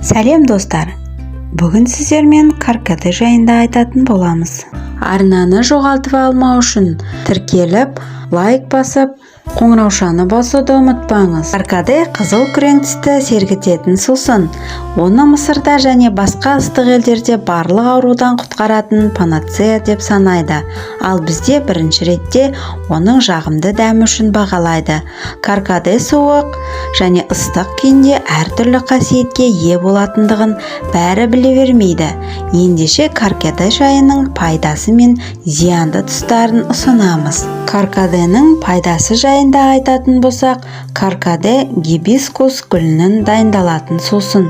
Сәлем, достар! Бүгін сіздермен каркаде жайында айтатын боламыз. Арнаны жоғалтып алмау үшін тіркеліп, лайк басып, қоңыраушаны басуды ұмытпаңыз. Каркаде – қызыл күрең түсті сергітетін сусын. Оны Мысырда және басқа ыстық елдерде барлық аурудан құтқаратын панацея деп санайды. Ал бізде бірінші ретте оның жағымды дәмі үшін бағалайды. Каркаде суық және ыстық күйінде әртүрлі қасиетке ие болатындығын бәрі біле бермейді. Ендеше, каркаде шайының пайдасы мен зиянды тұстарын ұсынамыз. Каркаденің пайдасы жайында айтатын болсақ, каркаде – гибискус гүлінен дайындалатын сусын.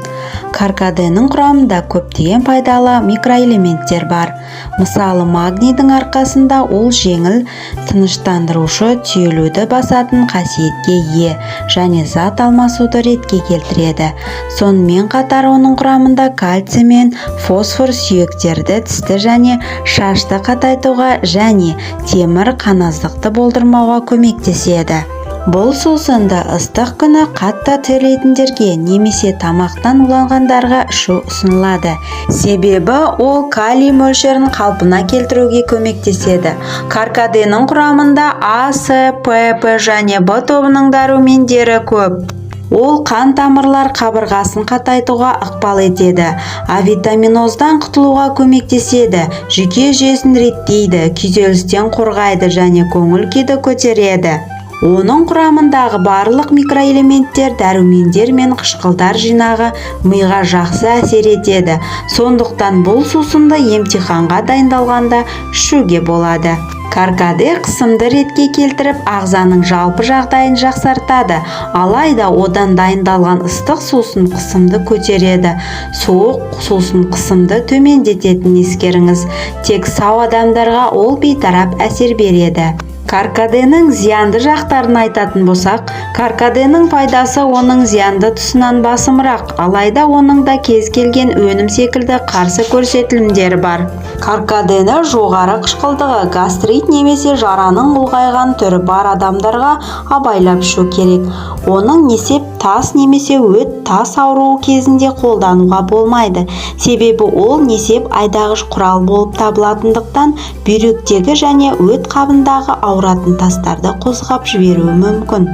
Каркаденің құрамында көптеген пайдалы микроэлементтер бар. Мысалы, магнийдің арқасында ол жеңіл тыныштандырушы, түйілуді басатын қасиетке ие және зат алмасуды ретке келтіреді. Сонымен қатар, оның құрамында кальций мен фосфор сүйектерді, тісті және шашты қатайтуға және темір қаназдықты болдырмауға көмектеседі. Бұл сусынды ыстық күні қатты терлейтіндерге немесе тамақтан уланғандарға ішу ұсынылады, себебі ол калий мөлшерін қалпына келтіруге көмектеседі. Каркаденің құрамында А, С, П, П және Б тобының дәрумендері көп. Ол қан тамырлар қабырғасын қатайтуға ықпал етеді, авитаминоздан құтылуға көмектеседі, жүйке жүйесін реттейді, күйзелістен қорғайды және көңіл күйді көтереді. Оның құрамындағы барлық микроэлементтер, дәрумендер мен қышқылдар жинағы миға жақсы әсер етеді. Сондықтан бұл сусынды емтиханға дайындалғанда ішуге болады. Каркаде қысымды ретке келтіріп, ағзаның жалпы жағдайын жақсартады. Алайда одан дайындалған ыстық сусын қысымды көтереді, суық сусын қысымды төмендететінін ескеріңіз. Тек сау адамдарға ол бейтарап әсер береді. Каркаденің зиянды жақтарын айтатын болсақ, каркаденің пайдасы оның зиянды тұсынан басымырақ. Алайда оның да кез келген өнім секілді қарсы көрсетілімдері бар. Каркадені жоғары қышқылдығы, гастрит немесе жараның ұлғайған түрі бар адамдарға абайлап ішу керек. Оның несеп тас немесе өт тас ауруы кезінде қолдануға болмайды, себебі ол несеп айдағыш құрал болып табылатындықтан, бүйректегі және өт қабындағы ауыратын тастарды қозғап жіберуі мүмкін.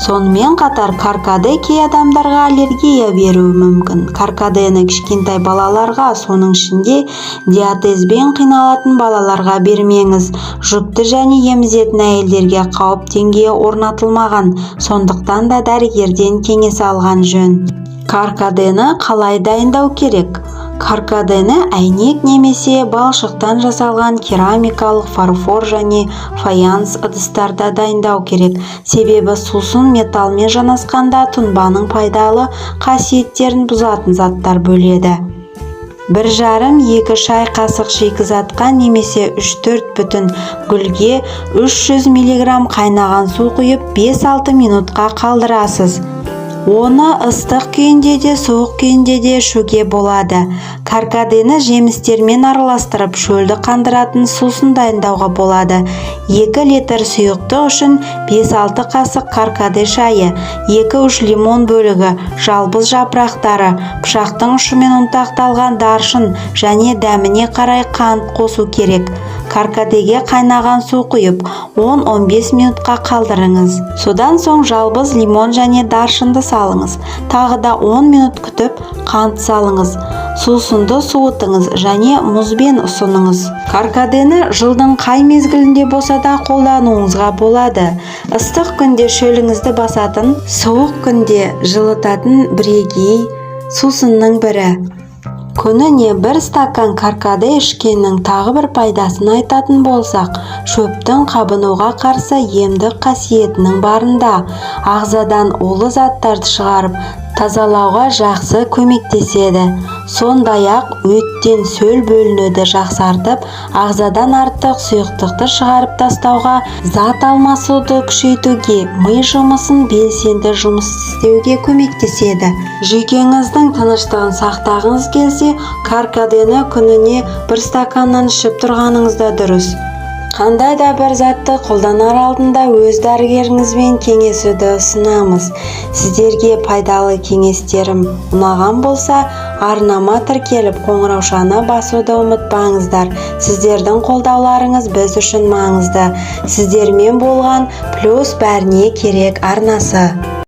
Сонымен қатар, каркаде кей адамдарға аллергия беруі мүмкін. Каркадені кішкентай балаларға, соның ішінде диатезбен қиналатын балаларға бермеңіз. Жүкті және емізетін әйелдерге қауіп деңгейі орнатылмаған, сондықтан да дәрігерден кеңес алған жөн. Каркадені қалай дайындау керек? Каркадені әйнек немесе балшықтан жасалған керамикалық, фарфор және фаянс ыдыстарда дайындау керек, себебі сусын металлмен жанасқанда тұнбаның пайдалы қасиеттерін бұзатын заттар бөледі. 1,5-2 шай қасық шикізатқа немесе 3-4 бүтін гүлге 300 мг қайнаған су құйып, 5-6 минутқа қалдырасыз. Оны ыстық күйінде де, суық күйінде де ішуге болады. Каркадені жемістермен араластырып, шөлді қандыратын сусын дайындауға болады. 2 литр сұйықтық үшін 5-6 қасық каркаде шайы, 2-3 лимон бөлігі, жалбыз жапырақтары, пышақтың ұшымен ұнтақталған даршын және дәміне қарай қант қосу керек. Каркадеге қайнаған су құйып, 10-15 минутқа қалдырыңыз. Содан соң жалбыз, лимон және даршынды салыңыз. Тағы да 10 минут күтіп, қант салыңыз. Сусынды суытыңыз және мұзбен ұсыныңыз. Каркадені жылдың қай мезгілінде болса да қолдануыңызға болады. Ыстық күнде шөліңізді басатын, суық күнде жылытатын бірегей сусынның бірі. Күніне бір стакан каркаде ішкеннің тағы бір пайдасын айтатын болсақ, шөптің қабынуға қарсы емдік қасиетінің барында, ағзадан улы заттарды шығарып тазалауға жақсы көмектеседі. Сондай-ақ өттен сөл бөлінуді жақсартып, ағзадан артық сұйықтықты шығарып тастауға, зат алмасуды күшейтуге, ми жұмысын белсенді жұмыс істеуге көмектеседі. Жүйкеңіздің тыныштығын сақтағыңыз келсе, каркадені күніне бір стаканнан ішіп тұрғаныңыз да дұрыс. Қандай да бір затты қолданар алдында өз дәрігеріңізбен кеңесуді ұсынамыз. Сіздерге пайдалы кеңестерім ұнаған болса, арнама тіркеліп, қоңыраушаны басуды ұмытпаңыздар. Сіздердің қолдауларыңыз біз үшін маңызды. Сіздермен болған Плюс бәріне керек арнасы.